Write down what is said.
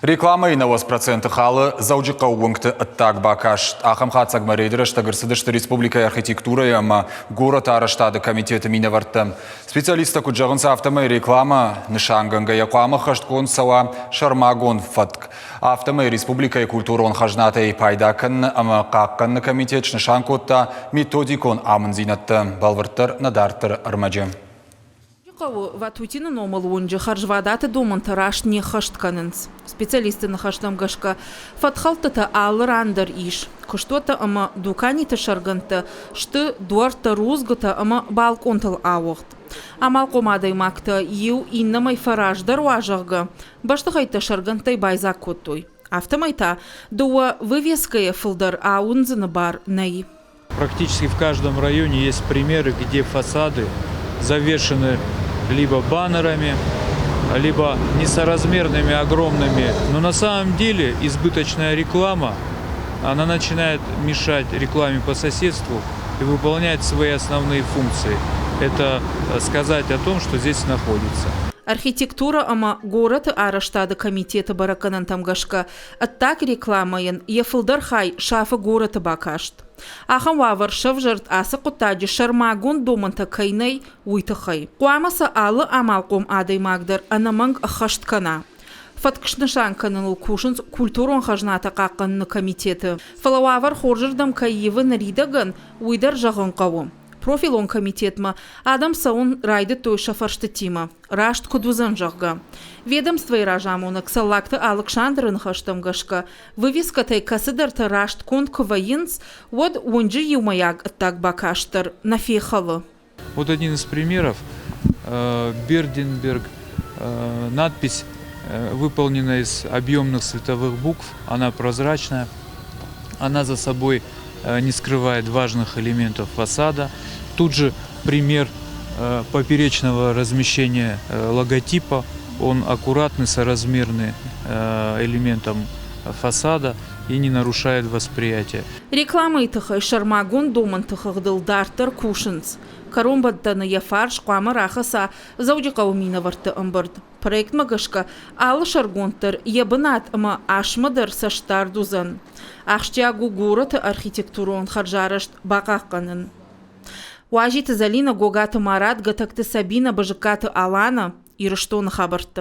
Рекламӕйы 90% халы Дзӕуджыхъӕуы уынгты ӕддаг бакаст. Ахӕм хатдзӕгмӕ рейды рӕстӕг ӕрцыдысты республикӕйы архитектурӕйы ӕмӕ горӕты арӕзтады комитеты минӕвӕрттӕ. Специалисттӕ куыд зӕгъынц, афтӕмӕй рекламӕ нысангӕнгӕйӕ хъуамӕ хӕстгонд цӕуа сӕрмагонд фӕтк. Афтӕмӕй республикӕйы культурон хӕзнатӕй пайда кӕныны ӕмӕ хъахъхъӕныны комитет снысан кодта методикон амынддзинӕдтӕ, бӕлвырддӕр нӕ дарддӕры ӕрмӕджы. Хъӕуы Ватутины номыл уынджы хӕрзвадаты домӕнтӕ раст не ххӕст кӕнынц. Специалистты ныхӕстӕм гӕсгӕ, фӕткхӕлдтытӕ алы ран дӕр ис. Куыстуӕттӕ ӕмӕ дуканиты сӕргӕндтӕ сты дуӕрттӕ, рудзгуытӕ ӕмӕ балкъонтыл ауыгъд. Амалхъом адӕймӕгтӕ иу иннӕмӕй фӕраздӕр уа, зӕгъгӕ, бӕстыхӕйттӕ сӕргӕндтӕй байдзаг кодтой. Афтӕмӕй та дыууӕ вывескӕйӕ фылдӕр ауындзыны бар нӕй. Практически в каждом районе есть примеры, где фасады завешены либо баннерами, либо несоразмерными огромными. Но на самом деле избыточная реклама, она начинает мешать рекламе по соседству и выполнять свои основные функции. Это сказать о том, что здесь находится. Архитектурӕ ӕмӕ горӕты арӕзтады комитеты бӕрӕггӕнӕнтӕм гӕсгӕ, ӕддаг рекламӕйӕн йӕ фылдӕр хай сафы горӕты бакаст. Ахӕм уавӕр сӕвзӕрд ацы хъуыддаджы сӕрмагонд домӕнтӕ кӕй нӕй, уый тыххӕй. Хъуамӕ сӕ алы амалхъом адӕймаг дӕр ӕнӕмӕнг ӕххӕст кӕна. Фӕтк снысан кӕныныл кусынц культурон хӕзнатӕ хъахъхъӕныны комитеты. Фӕлӕ уавӕр хорзырдӕм кӕй ивы ныридӕгӕн, уый дӕр зӕгъын хъӕуы. Профилон комитетмӕ адӕм цӕуын райдыдтой сӕ фӕрстытимӕ, раст куыд уыдзӕн, зӕгъгӕ. Ведомствойы разамонӕг Цӕллагты Алыксандры ныхӕстӕм гӕсгӕ, вывескӕтӕй кӕцыдӕртӕ раст конд куы вӕййынц, уӕд уынджы иумӕйаг ӕддаг бакаст дӕр нӕ фехӕлы. Вот один из примеров. Берденберг, надпись выполнена из объемных световых букв, она прозрачная, она за собой не скрывает важных элементов фасада. Тут же пример поперечного размещения логотипа. Он аккуратный, соразмерный элементом фасада и не нарушает восприятие. Рекламӕйы тыххӕй сӕрмагонд домӕнты хыгъдыл дарддӕр кусынц. Кӕронбӕттӕны йӕ фарс хъуамӕ рахӕца Дзӕуджыхъӕуы минӕвӕртты ӕмбырд. Проектмӕ гӕсгӕ алы сӕргонд дӕр йӕ бынат ӕмӕ асмӕ дӕр цӕстдард уыдзӕн. Ахсджиаг у горӕты архитектурон хӕрзарӕзт бахъахъхъӕнын. Уазиты Зӕлинӕ, Гогаты Марат, Гӕтӕгты Сабинӕ, Бызыккаты Алана, Ирыстоны хабӕрттӕ.